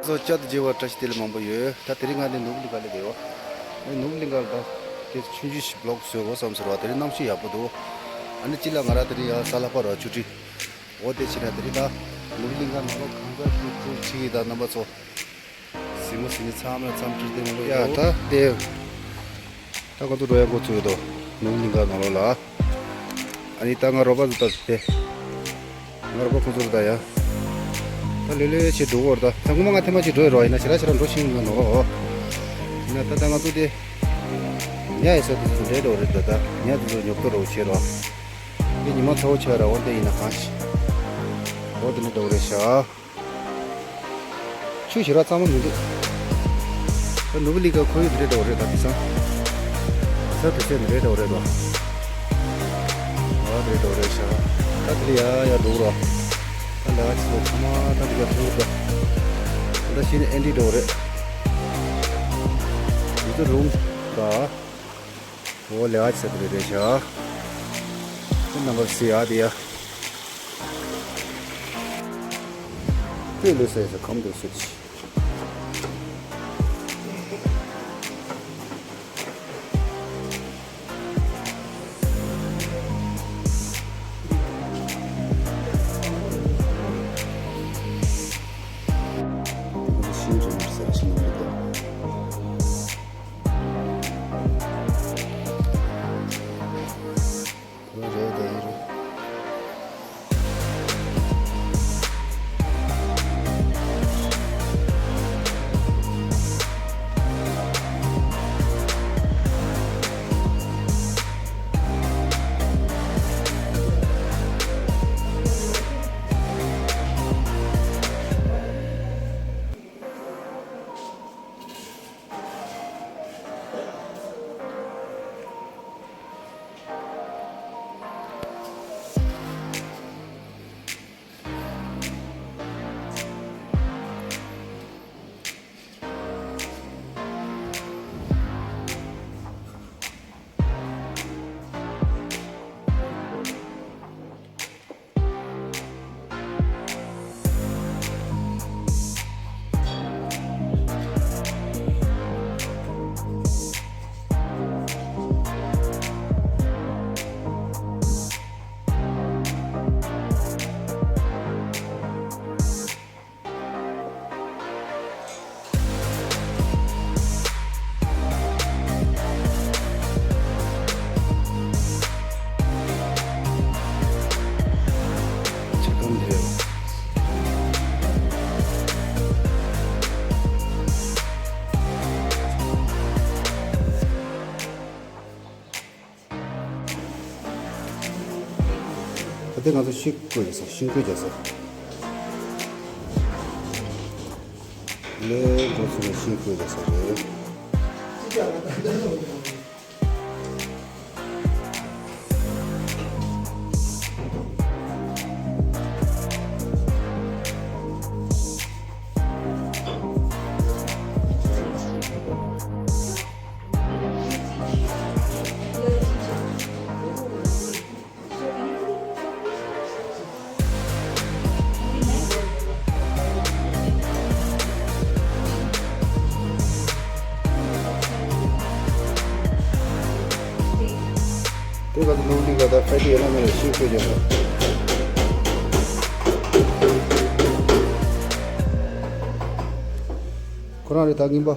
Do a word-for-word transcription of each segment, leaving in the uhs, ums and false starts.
བཅར་དུ་མཇལ་བར་བཀྲ་ཤིས་བདེ་ལེགས་མང་པོ་ཡོད། ད་དེ་རིང་ང་འདི་ནུབ་གླིང་ག་ལ་བསྡད་ཡོད། ནུབ་གླིང་ག་ལ་ད་དེ་ཆུང་ཆུང་ཞིག་བི་ལོག་བཟོ་དགོས་བསམ་ཟེར་བ། དེ་རིང་གནམ་གཤིས་ཡག་པོ་འདུག་ཨ་ནི་གཅིག་ལ་ང་རང་དེ་རིང་ཡང་གཟའ་ལྷག་པ་རེད་བ། ཆུ་ཁྲིད། འོ་དེ་བྱས་ན་དེ་རིང་ད་ནུབ་གླིང་ག་ནང་ལོགས་གང་ག་ཁྲིད་ཁྲིད་ཁྲིད་ཡིན། ད་རྣམ་པ་ཚོ། གཟིགས་མོ་གཟིགས་མཁན་ཚང་མ་ལ་འཚམས་འདྲི་བཀྲ་ཤིས་བདེ་ལེགས་ཡ། ད་དེ། ད་ང་ཚོ་འགྲོ་ཡ་འགོ་བཙུགས་ཡོད་དོ། ནུབ་གླིང་ག་ནང་ལོགས་ལ། ཨ་ནི་ད་ང་རོགས་པ་ཚོ་ད་དེ། ང་རོགས་པ་ཁོང་ཚོ་ལ་ད་ཡ། ད་ལོས་ལོས་བྱས་འགྲོ་གི་ཡོད་རེད། ད་ད་སྔོན་མ་ང་ཐེངས་མ་གཅིག་འགྲོ་ཡོད་རེད་བ། ཡིན་ན་ཞེ་དྲག་ཞེ་དྲག་འགྲོ་ཤེས་ཀྱི་མེད་ནོ། ཡིན་ན་ད་ད་ང་ཚོ་དེ། ཉ་ཡོད་ས་དེ་ཚོ་འདྲེ་འགྲོ་རེད། ད་ད་ཉ་དེ་ཚོ་ཉོབ་ཏོ་རོགས་བྱེད་རོགས། དེ་ཉི་མ་ཚ་བོ་ཆགས་ར། འོ་དེ་ཡིན་ན་གང་ཤེས། འོ་དེ་ནི་འགྲོ་གི་རེད་ཤག་ཆུ་ཞེ་དྲག་གཙང་མ་མི་འདུག་ད་ནུབ་གླིང་ག་ཁོར་ཡུག་དེ་འདྲ་འདྲ་བོ་རེད། ད་དེང་སང་ས་དེ་ཚོ་འདི་འདྲ་འདྲ་བོ་རེད་དོ། ཨ་འདི་འདྲ་འདྲ་བོ་རེད་ཤག་ད་དེ་ལ་ཡ་ཡ་འགྲོ་རོགས། ད་ལ་ཆེ་ཚང་མ་ད་འདི་ག་ཐུག་ད། ད་ཤི་ནི་ཨེན་ཌི་འདྲ་བོ་རེད། ཡུ་ཏུ་རུམ་ད། འོ་ལས་ཨ་ཅེ་ས་དེ་རེད་ཤག་ཁྱེད་རྣམ་པར་གཟིགས་ཨ་དེ་ཡ། ཁྱོད་ལོས་ཟེར་ཟེར་གམ་དུ་སུ་ཅི། ཤིང་འབྲུ་མིག་ཟེར་ཤིང་འབྲུ་དེ། ད་ལྟ་ང་ཚོ་ཤིང་བརྐོས་བྱས་ས། ཤིང་བརྐོས་བྱས་ས་ལས་འགོ་ཚུགས་ནས་ཤིང་བརྐོས་བྱས་ས་རེད། དེ་ག་ཚོད་ནོར་འདི་ག་ད་ཕ་ཏི་ཡ་ན་མེད་ལ་ཤིང་བརྐོས་ཀྱང་། ཁོ་རང་རེད་ད་རྔན་པ།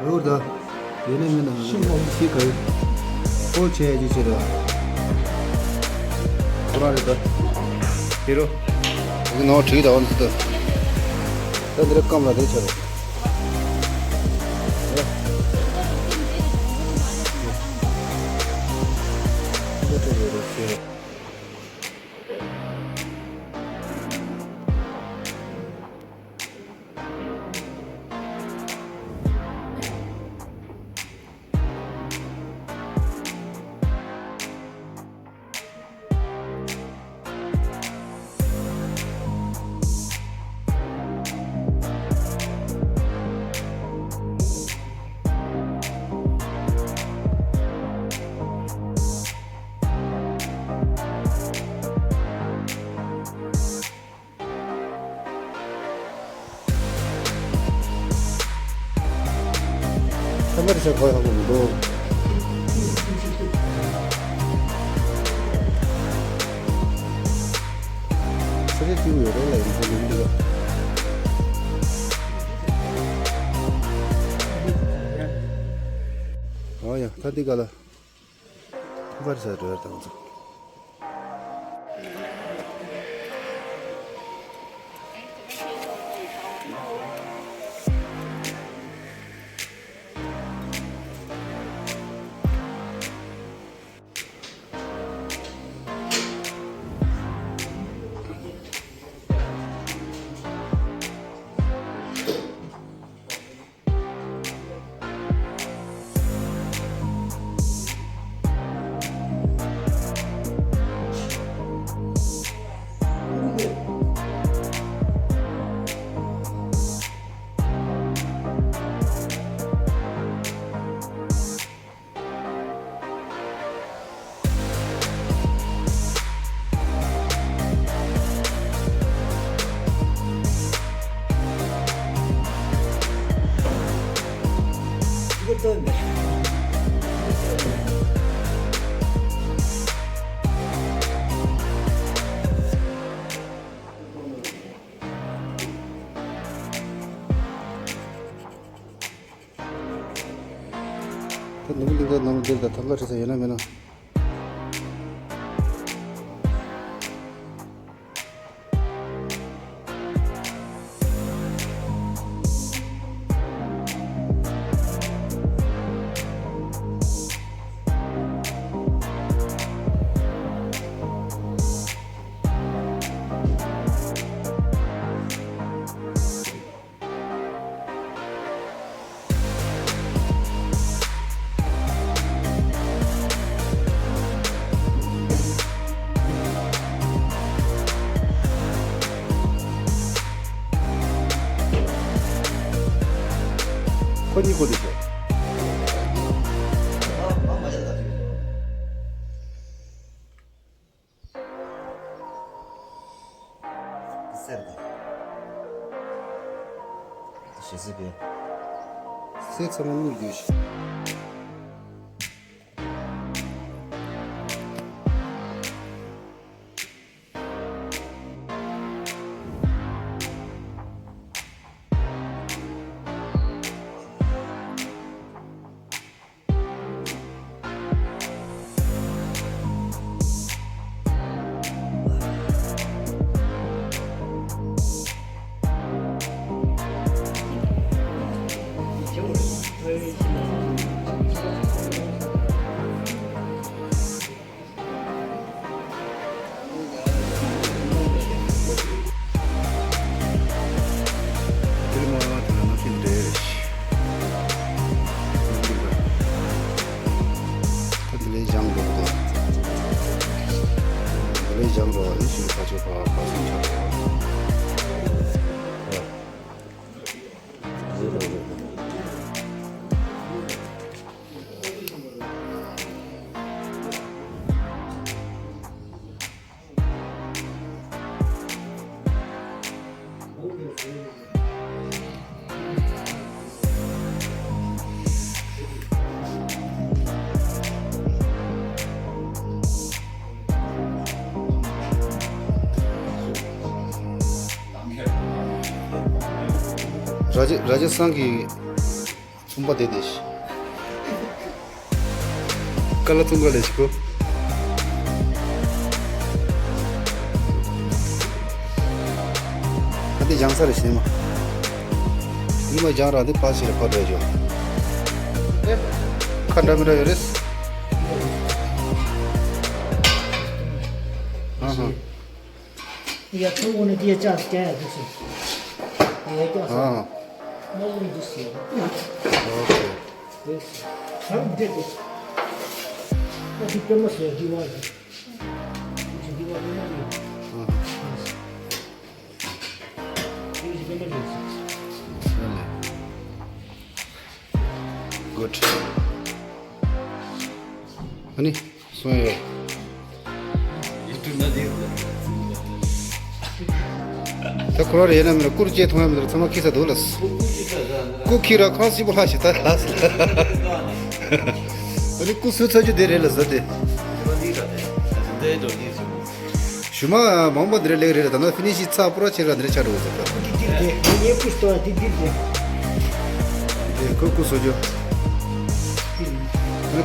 རོ་ད། ཡོད་ན་མེད་ན་ཤི་ག་ཡོད། ཨོ་ཆེ་ཡ་ཇི་ཆེ་ད། ཁོ་རང་རེད་ད། ཧི་རོ། ཨོ་ནོ་ཁྲིག་ད་འོན་ད། ད་འདི་ར་སྐམ་ལ་དེ་ཆ་རོ། ཁྱད་པར་ཆེ་ཁོ་ཡག་པོ་མི་འདུག་ས་ཆ་སྐྱིད་པོ་ཡོད་རེད་ལ། ཡིན་ཚུལ་ཡིན་འདུག་ཨོ་ཡ། ད་འདི་ག་ལ། ཁྱད་པར་ཆེ་འགྲོ་ཡ་དང་ཚོ། ད་ནུབ་གླིང་ག་ནང་འདིར་ད་ཐང་ག་ཁྲི་ས་ཡོད་ན་མེད་ན། ཁོ་གཉིས་ཁོ་དེ་ཤོད། གསེར་དང་། ཞེ་སི་པའི། གསེར་ཚང་མ་དངུལ་བརྗོད་ཤིག་ད་དེ་ལས་སྦྱང་འགྲོ་གི་འདུག་དེ་ལས་སྦྱང་འགྲོ་བ་ནི་ཞིག་ཁ་ཆེ་ཕ་ཕ་སུན་ཆ་ཆེ་བ། ར་ཇ་ར་ཇ་སང་གི་ཚོང་པ་དེ་དེ་ཤི། ཀ་ལ་ཚོང་ཁ་ལས་ཤི་གོ། ཨ་དེ་སྦྱང་ས་རེད་ཤི་མ། ཉི་མ་སྦྱང་ར་དེ་ཕ་ཤི་རེ་ཕ་འདྲ་ཡོད། ཁ་འདྲ་མི་འདྲ་ཡོད་རེད། ཡ་ཚོ་བོ་ནི་དེ་ཅག་སྐྱ་ཡ་འདུག་སེ། ཡ་ཀྱག་སེ། ཨ། མ་བོ་ནི་འདུག་སེ། ཨོ་ཁེ། འདུག་སེ། ཚང་འདི་འདུག་ཨ་དེ་ཀྱ་མ་སེ་འདི་བ་རེད། འདི་འདི་བ་རེད་མ་རེད། ཨ། འདི་འདི་ཀྱ་མ་རེད་སེ། Good. ཨ་ནི། སོང་ཡོད། ད་ཁོ་ར་རེད་ན་མིན་ན་སྐུར་བཅད་མཐོང་ཡ་མིན་ན་ཚང་མ་ཁྱི་ས་འདུག་ལ། སྐུ་ཁྱི་ར་ཁང་སིབ་ལྷ་ཞིག་ད་ལ་སི། ཨ་ནི་སྐུ་སུ་ཚ་རྒྱུ་དེ་རེད་ལ་ཟ་དེ། ཞུ་མ་མང་པོ་འདི་རེད་ལེགས་རེད་ལ་ད་ནི་ཕི་ནི་ཤི་ཚ་པོ་ར་ཆེ་ར་འདི་རེད་ཆ་འགྲོ་ཟ་ད། ཏི་ཏི་ཏི་ངའི་སྐུ་སྟོ་ཏི་ཏི་ཏི། ཁོ་སྐུ་སུ་རྒྱུ།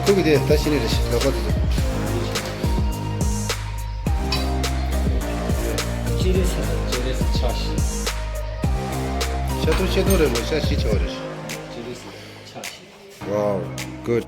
ཁོ་གི་དེ་ད་ཤི་ནི་རེད་ལག་པ་དེ་ཚོ། ཅི་རེད་ཟེར། ཅི་རེད་ཟེར་ཆ་ཤི། ཤ་ཐུང་ཤ་ཐུང་རེད་མོ་ཤ་ཤི་ཆ་བ་རེད། ཅི་རེད་ཟེར་ཆ་ཤི། Wow, good.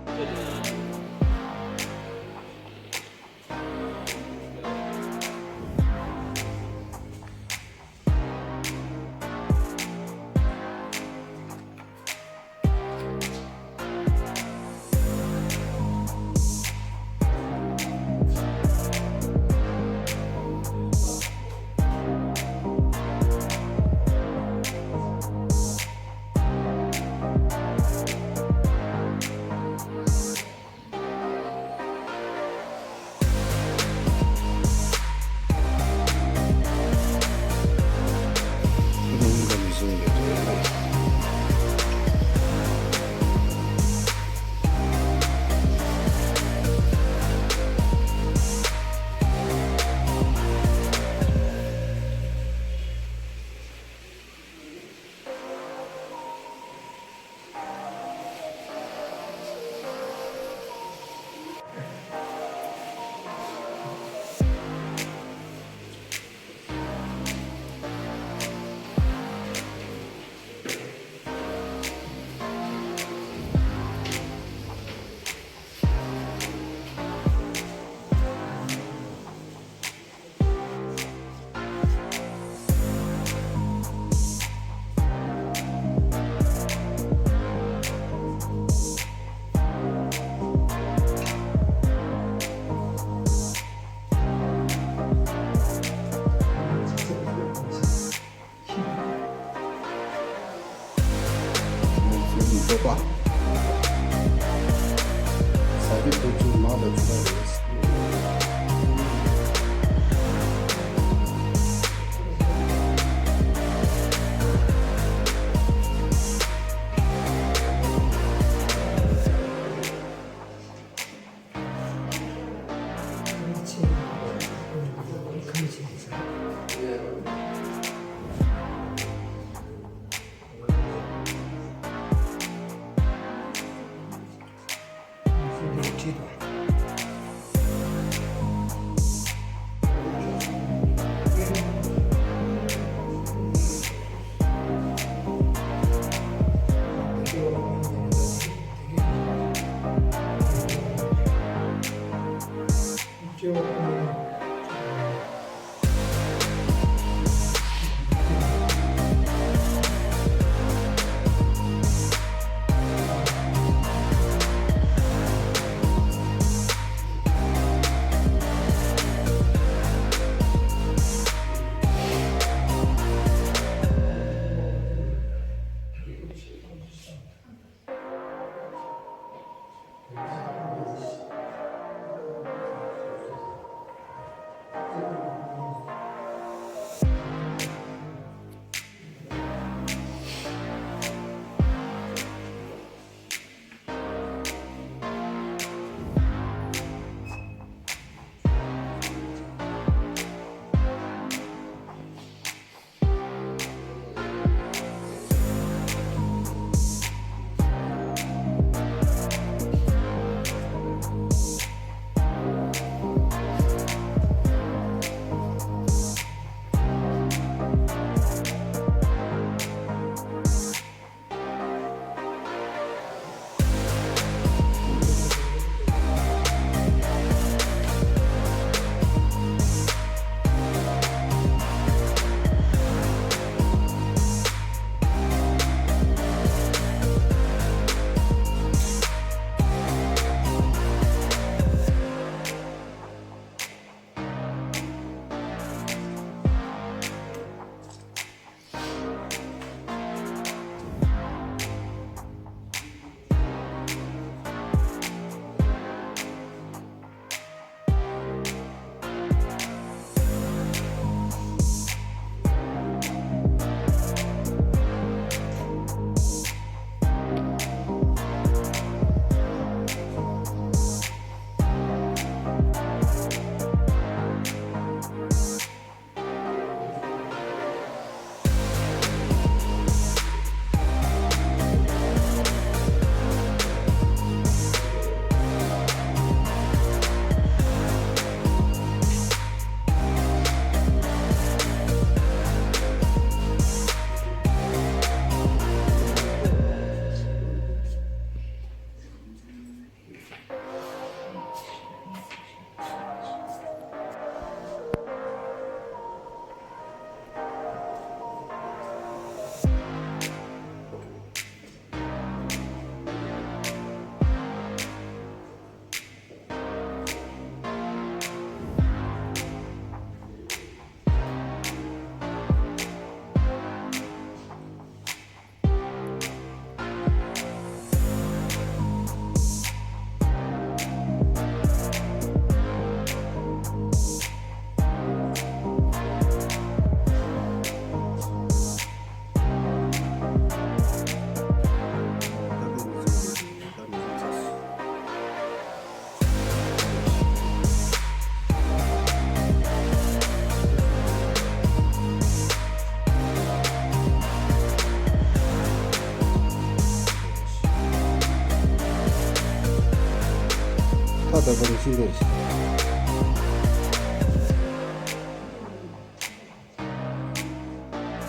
ད་རིང་ཤིང་འདིར།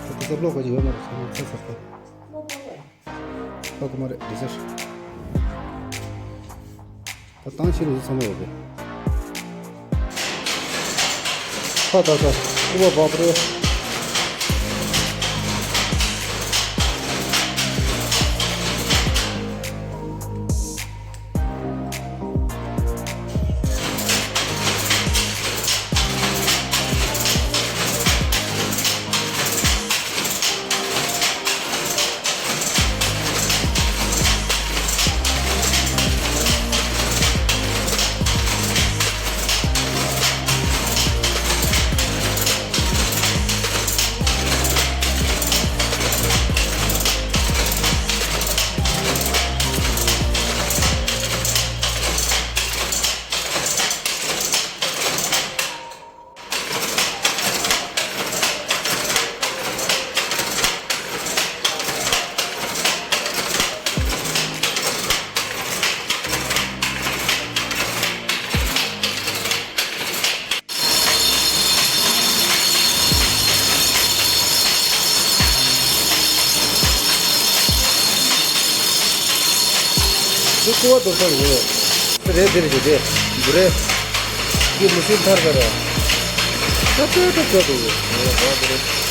ད་དེ་ཚོ་ལོག་ག་ཅིག་ཡོད་མ་རེད། ཚ་ཚ་ཚ་ཚ། ལྷག་གི་མ་རེད་འདི་ཟེར། ད་བཏང་ཕྱིར་འདི་ཚང་མ་ཡོད་པས། ཁ་ད་ད་ཨུ་བ་བབ་རེད། འདི་ཀོ་བ་དོ་ས་རེད། རེད་དེ་རེད་དེ་དེ་འདི་རེད། འདི་མི་སྲིད་མཐར་ཀ་ར། ད་ད་ད་ད་དེ་རེད།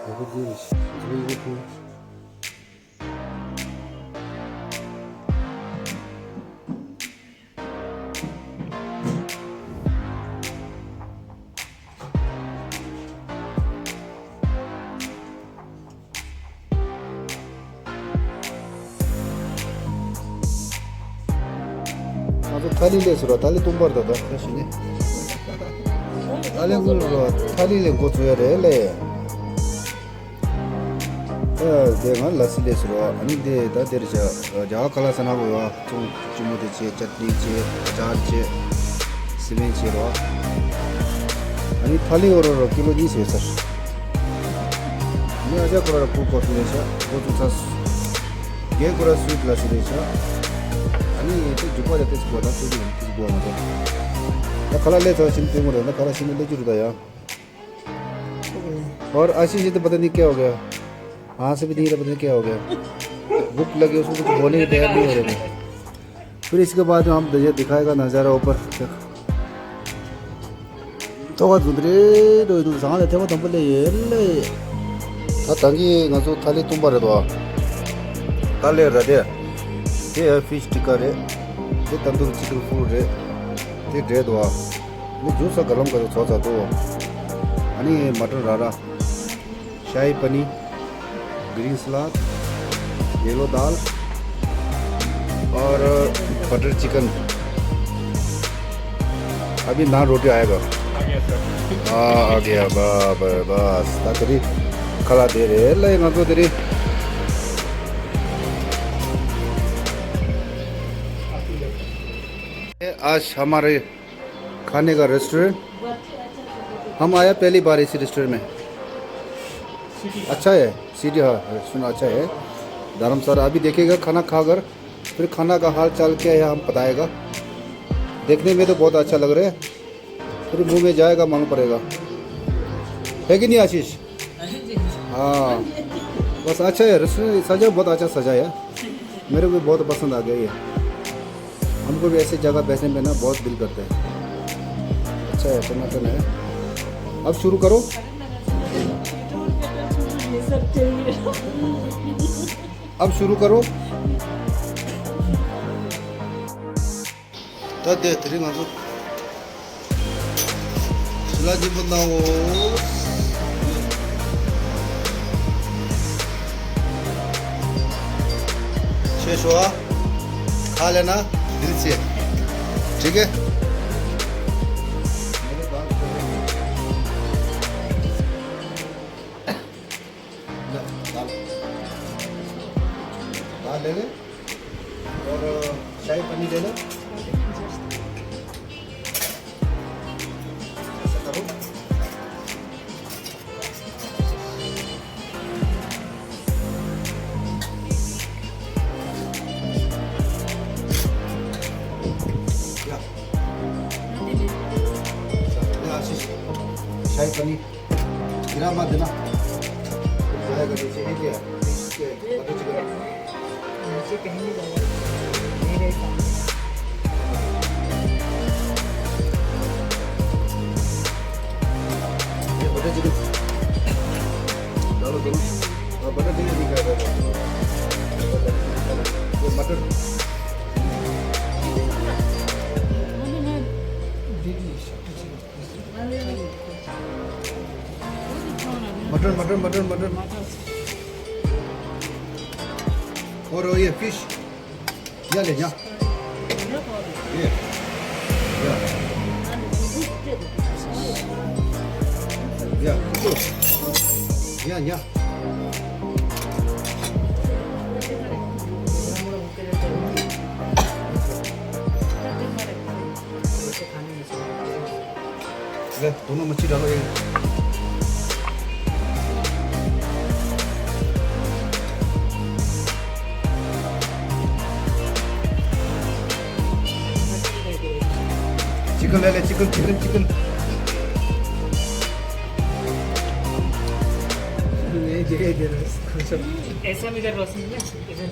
ཡག་པོ་བཟོས་རེད། བཟོ་ཡག་པོ། ང་ཚོ་ཐ་ལི་སླེབས་སོང་ར། ཐ་ལི་སྟོང་པར་ད་ད་ཁ་ཤི་ནི། ཐ་ལི་ངུ་ར། ཐ་ལི་ལས་འགོ་ཚུགས་ཡ་རེད་ལེ། ཨ་དེ་ང་ལ་སི་སླེབས་སོང་ར། ཨ་ནི་དེ་ད་དེར་བྱ་རྒྱ་གར་ཁ་ལག་ཟ་ན་གོ་ཡ། ཚོང་ཅི་མོ་དེ་བྱས། ཅ་ཊི་ནི་བྱས། ཨ་ཅར་བྱས། སི་མེན་བྱས་ར། ཨ་ནི་ཐ་ལི་འོ་ར་ར་ཀི་ལོ་གཉིས་བཟོས་ཚར། ནི་ཨ་ཅག་ཁོ་ར་ཕུ་ཀོ་ཕི་རེད་ཤག་འགོ་བཙུགས་ཚར། རྒན་ཁོ་ར་སུའི་ཊི་ལ་སི་རེད་ཤག་ཨ་ནི་དེ་རྒྱུག་པ་ཡ་དེ་ཚི་གོ་ད་སུའི་ཊི་དེ་ཚི་གོ་མ་ཐོག་ད་ཁ་ལག་སླེབས་ཚར་ཕྱིན་དེ་ངོ་རེད། ད་ཁ་ལག་ཕྱིན་ནས་སླེབས་རྒྱུ་རེད་ད་ཡ། और आशीष जी तो पता नहीं क्या हो गया, हाथ से भी नहीं रहा, पता नहीं क्या हो गया। भूख लगी, उसको कुछ बोलने की तैयार नहीं हो रहे थे। फिर इसके बाद जो हम तुझे दिखाएगा नज़ारा ऊपर। ཐོག་ཁ་འཛུགས་རེད་འགྲོ་ཡི་འདུག་ཟངས་ལས་ཐེངས་མ་དང་པོ་ལས་ཡོད་ལས། ད་ད་གིན་ང་ཚོ་ཐ་ལི་སྟོང་པ་རེད་དོ། ད་ལས་ར་དེ། དེ་ཡ་ཕིཤ་ཊི་ཀ་རེད། དེ་ཏན་དུར་ཅི་ཀན་ཕུལ་རེད། དེ་འབྲས་དོ། ནི་ཇུ་སི་ག་ལམ་ག་ཚོ་ཚོ་ཚ་དོ། ཨ་ནི་མ་ཊར་ར་ར། शाही पनीर, ग्रीन सलाद, येलो दाल और बटर चिकन। अभी नान रोटी आएगा। हाँ, आ गया। बस, बस। ताकरी खला दे रहे हैं, ले, मैं तो तेरी। आज हमारे खाने का रेस्टोरेंट। हम आया पहली बार इसी रेस्टोरेंट में। अच्छा है, सिटी, हाँ, रेस्टोरेंट अच्छा है। धर्मशाला अभी देखेगा, खाना खाकर फिर खाना का हाल चाल क्या है हम बताएगा। देखने में तो बहुत अच्छा लग रहा है, फिर मुंह में जाएगा मालूम पड़ेगा। है कि नहीं आशीष? हाँ, बस अच्छा है, रेस्टोरेंट सजा बहुत अच्छा सजाया, मेरे को भी बहुत पसंद आ गया ये। हमको भी ऐसी जगह बैठने में ना बहुत दिल करता है। अच्छा है, टनाटन है। अब शुरू करो। अब शुरू करो। ད་དེ་དེ་རིང་ང་ཚོ་ཞི་ལ་སྙིང་པོ་གནང་འོ། ཆེ་ཤོ་ཨ། ཁ་ལེ་ན་དིལ་ཚེ། ཁྲི་གེ། ད་ལེ་ལེ། और शाही पनीर ले लो। ऐसा करो। या। या, आशीष। शाही पनीर। गिरा मत देना। जाएगा नीचे, ये क्या है? इसके बटर चिकन। नीचे कहीं नहीं जाएगा, मेरे सामने। ये बटर चिकन डालो दोनों। और बटर चिकन भी खाएगा। ये mutton. Mutton, mutton, mutton, mutton. और ये फिश। या ले, या। ये। या। या, या, या। ले, दोनों मच्छी डालो एक। चिकन ले ले, चिकन, चिकन, चिकन। नहीं, दे, दे रहा है। ऐसा भी कर, रोशन, इधर।